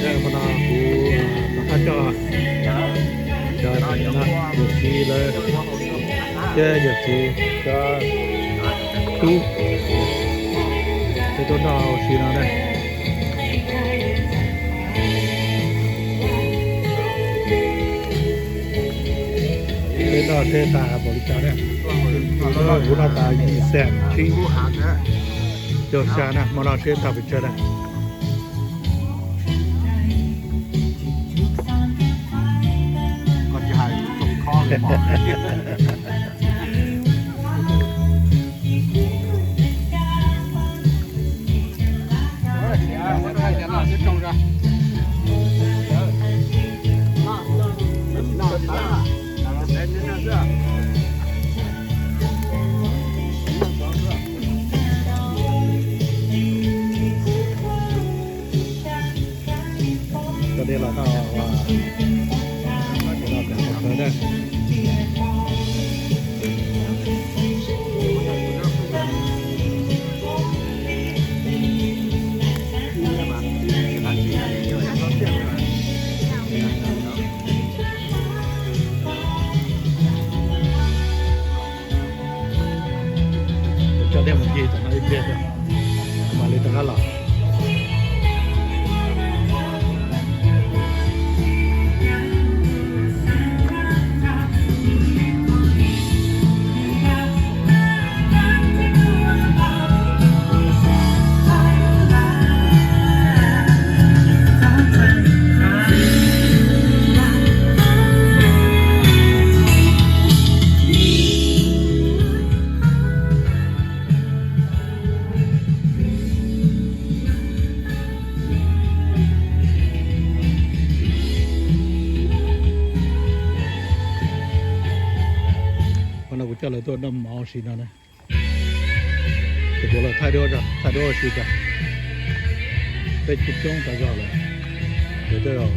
Hmo no kuv rov qab coj cov niam txiv lawv thiab yawm txiv cov tub peb tuaj noj ua si no na. Peb noj seb tag npaum li cas na. Kuv noj tas yim xees tsib caug xya na, hmo no seb tag pes tsawg na. Cov dej los tau, cov los tau na. Coj dej mus ncig tom no ib pliag, mam li rov qab los. Qhov no kuv coj lawv tuaj noj mov ua si no na. Ces kuv los thaij duab, thaij duab ua si tas. Peb coob coob tas zog lawm. Ces tej zaum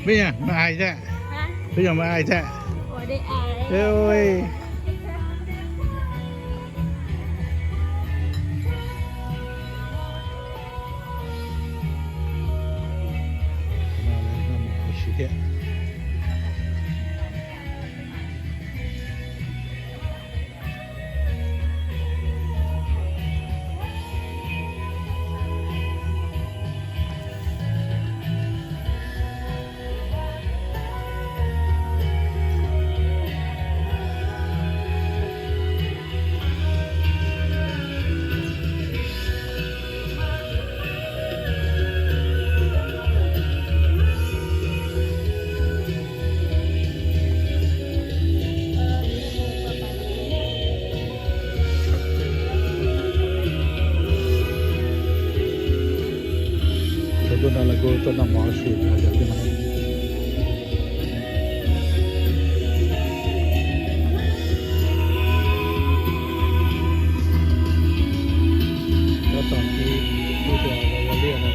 Peb yog mas ai thiab, peb yog mas ai thiab. Cov tuaj no lawv kuj tuaj noj mov ua si cov tuaj no. Tab tom kib ub cov ua liaj no,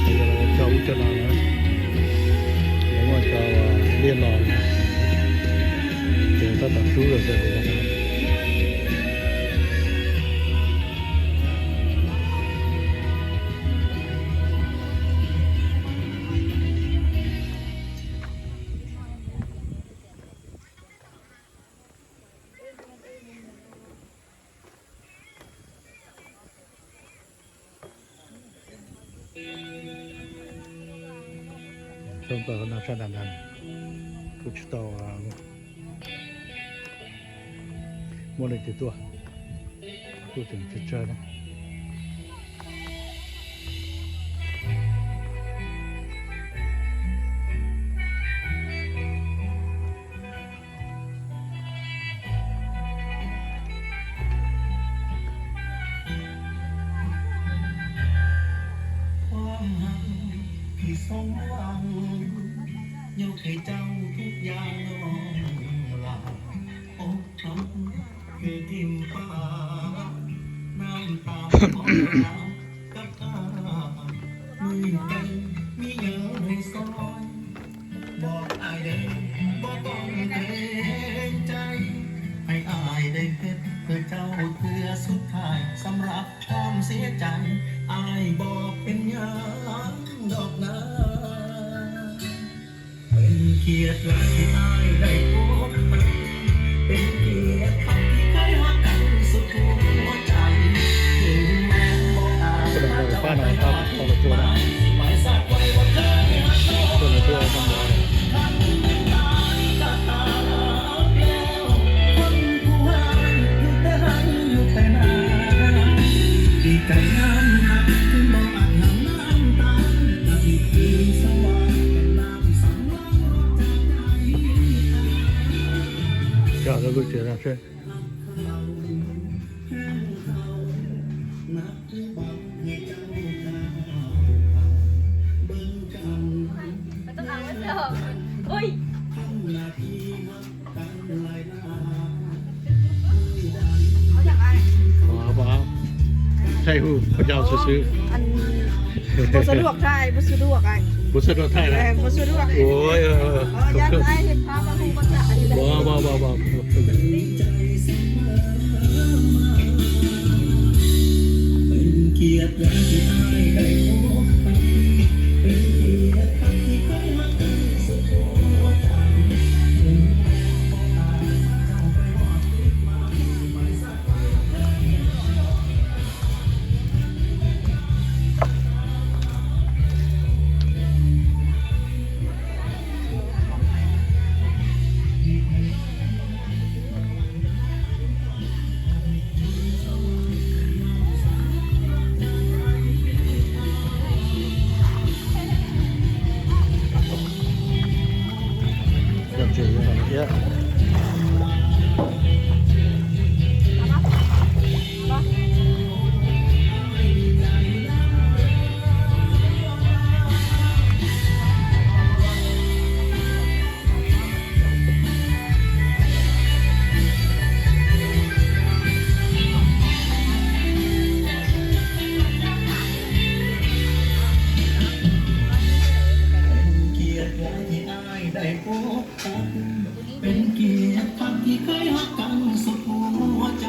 yog lawv cog ub cog no na, lawv muaj cov liaj los, ces tab tom sub zog zog li no. Tau sab nrad ntag, kuj tsis tau muaj leej twg tuaj, kuj tseem tsawg tsawg na. สมหวัง ยกให้เจ้าทุกอย่างน้องหลา อกหักคือทิ่มปา น้ำตาของเรากับอาย มือเป็นมีเยอะให้ซอย บอกอ้ายเด้อ บ่ต้องเกรงใจ ให้อ้ายได้เฮ็ดเพื่อเจ้าเทื่อสุดท้าย สำหรับความเสียใจ อ้ายบ่เป็นหยังดอกนา เป็นเกียรติหลายที่อ้ายได้พบกัน เป็นเกียรติครั้งที่เคยฮักกันสุดหัวใจ ถึงแม้บ่อาจมาเจ้าไปทอดจุดหมาย สิหมายสักไว้ว่าเคยฮักน้องหลาย ครั้งหนึ่งตายก็ตายแล้ว คนผู้ให้ได้อยู่แต่นาน ดีใจน้ำหักถึงบ่อาจห้ามน้ำตา จะมีคืนสว่างเป็นน้ำสำรองรถจากใจ Chào các bạn trở lại. เอาบ่เอา ใช่ฮู้ พระเจ้าซื่อๆ อัน บ่สะดวกถ่าย บ่สะดวกอ้าย บ่สะดวกถ่ายนะ เออ บ่สะดวก โอ้ย เออ เออ เออ ย่านอ้ายเห็นภาพแล้วฮู้บ่ถ่าย บ่ บ่ บ่ บ่ เป็นเกียรติอย่างที่อ้ายได้พบกัน เป็นเกียรติครั้งที่เคยฮักกันสุดหัวใจ ถึงแม้บ่อาจพาเจ้าไปฮอดจุดหมาย เป็นเกียรติหลายที่อ้ายได้พบกัน เป็นเกียรติครั้งที่เคยฮักกันสุดหัวใจ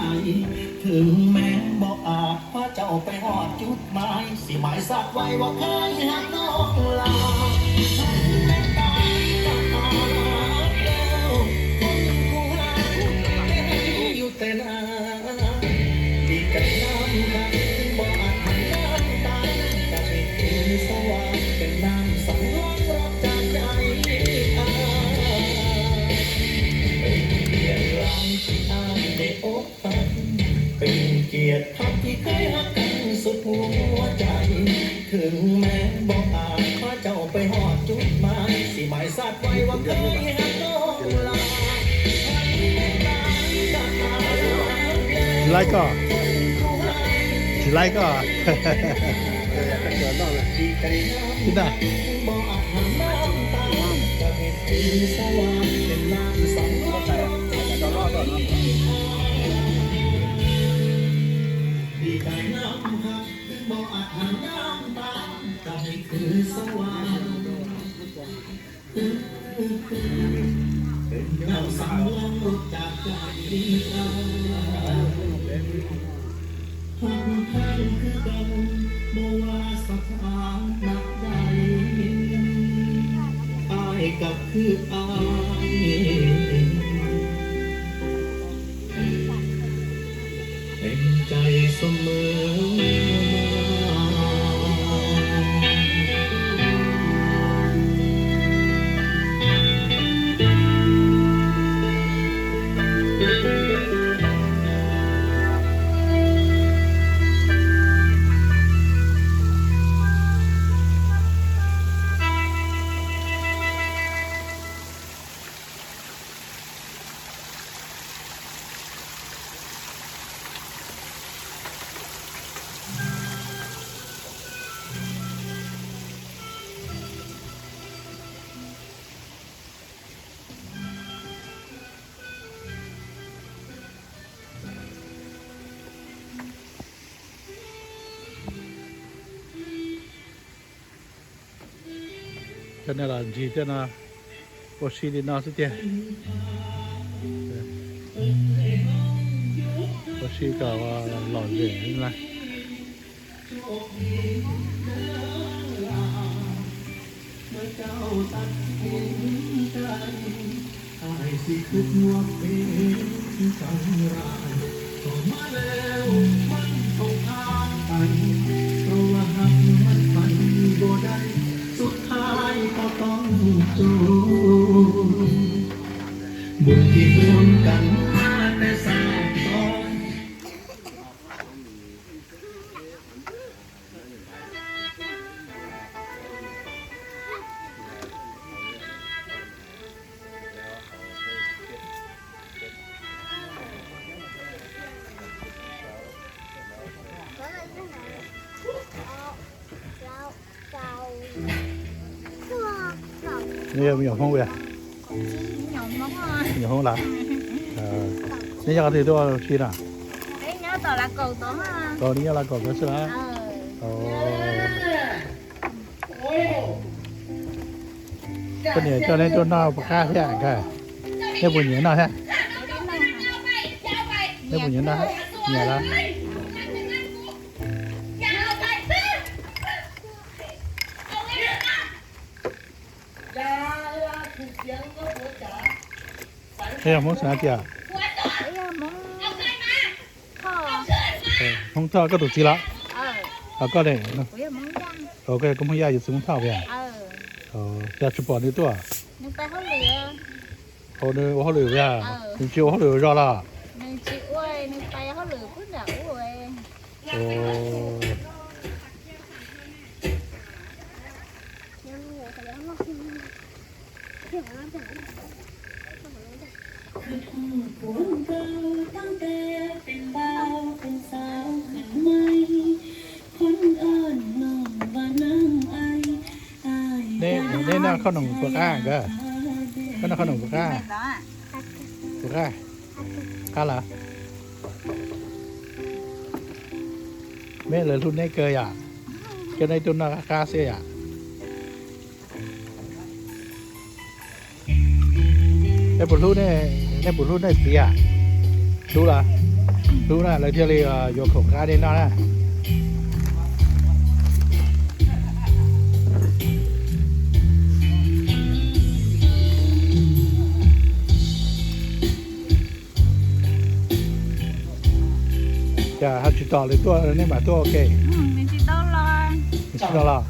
ถึงแม้บ่อาจพาเจ้าไปฮอดจุดหมาย สิหมายสักไว้ว่าเคยฮักน้องหลาย ทั้งแม่ตายก็ฮักแล้ว คนผู้ฮักได้อยู่แต่หน้า ดีใจน้ำตาบ่อาจหันน้ำตา จะมีคืนสว่างเป็นน้ำสำรองรถจากใจอ้าย เป็นเกียรติหลายที่อ้ายได้พบกัน เป็นเกียรติครั้งที่เคยฮักกันสุดหัวใจ ถึงแม้บ่อาจพาเจ้าไปฮอดจุดหมาย สิหมายสักไว้ว่าเคยฮักน้องหลาย ไลฟ์ก่อน ไลฟ์ก่อน ที่ไหน เป็นน้ำสำรองรถจากใจอ้าย ฮักแท้คือเก่า บ่ว่าสถานะใด อ้ายก็คืออ้าย เต็มใจเสมอมา Cov no los ntsig thiab no, ua si li no xwb tiag. Ua si kom lom zem li na. Neb yog me nyuam Hmoob, me nyuam Hmoob lawm. Neb nyob qhov twg tuaj si na? Neb nyob Lav Kaum Kaus xwb na? Koj niam coj neb tuaj noj puas qab thiab? Neb puas nyiam noj thiab? Neb puas nyiam noj? Nyiam lawm. Neb yog Hmoob xeem tiag? Hmoob Thoj, koj tus txiv los? Koj ne? Koj Hmoob Yaj, yus txiv Hmoob Thoj puas yog? Cas tsis pom nws tuaj? Nws ua hauj lwm puas yog? Nws tsis ua hauj lwm zos los? Neb noj khob noom puas qab? Koj noj khob noom puas qab? Puas qab? Qab lawm. Meb lawv hlub neb kawg yom, coj neb tuaj noj qab qab xwb yom. Neb puas hlub, neb puas hlub nej txiv? Hlub los? Hlub na, lawv thiaj li yuav khoom qab nej noj na. Cas ho tsis tos lawv tuaj nej mam tuaj ua ke? Nws tsis tau los.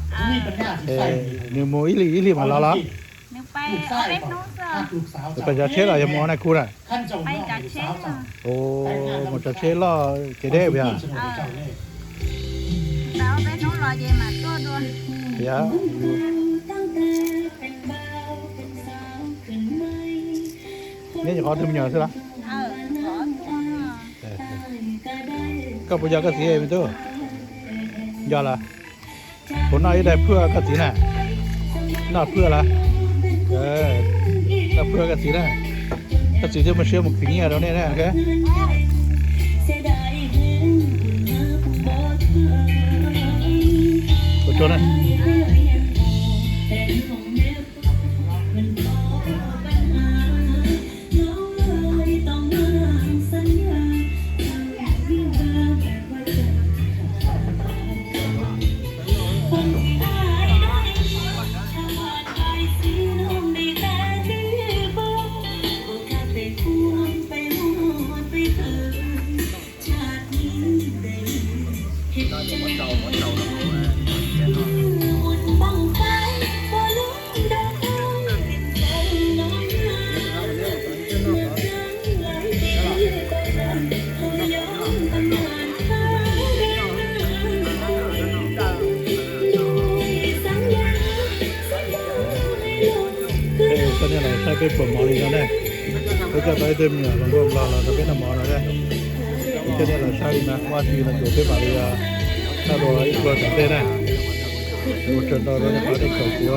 Nws mus ib hlis ib hlis mam los los? Nws pais tsav tsheb los yog mus ua nais khu na? Mus tsav tsheb loj kev deb puas yog? Neb nyuam qhuav tus me nyuam xwb los? Koj puas yog koj txiv me tub? Yog los? Puas noj ib daig phwj koj txiv na? Noj phwj los? Noj phwj koj txiv na. Koj txiv thiaj muaj siab mus khwv nyiaj rau nej na. Koj niam los saib peb pluas mov li no ne. Peb coj tau ib tug me nyuam hluas nkauj Nplog los nrog peb noj mov no ne. Koj niam los saib li no, muaj dab tsi los tsuas peb mam li noj dua ib pluag tom ntej na. Ua tsaug ntau rau nej qhov nej koom kuv.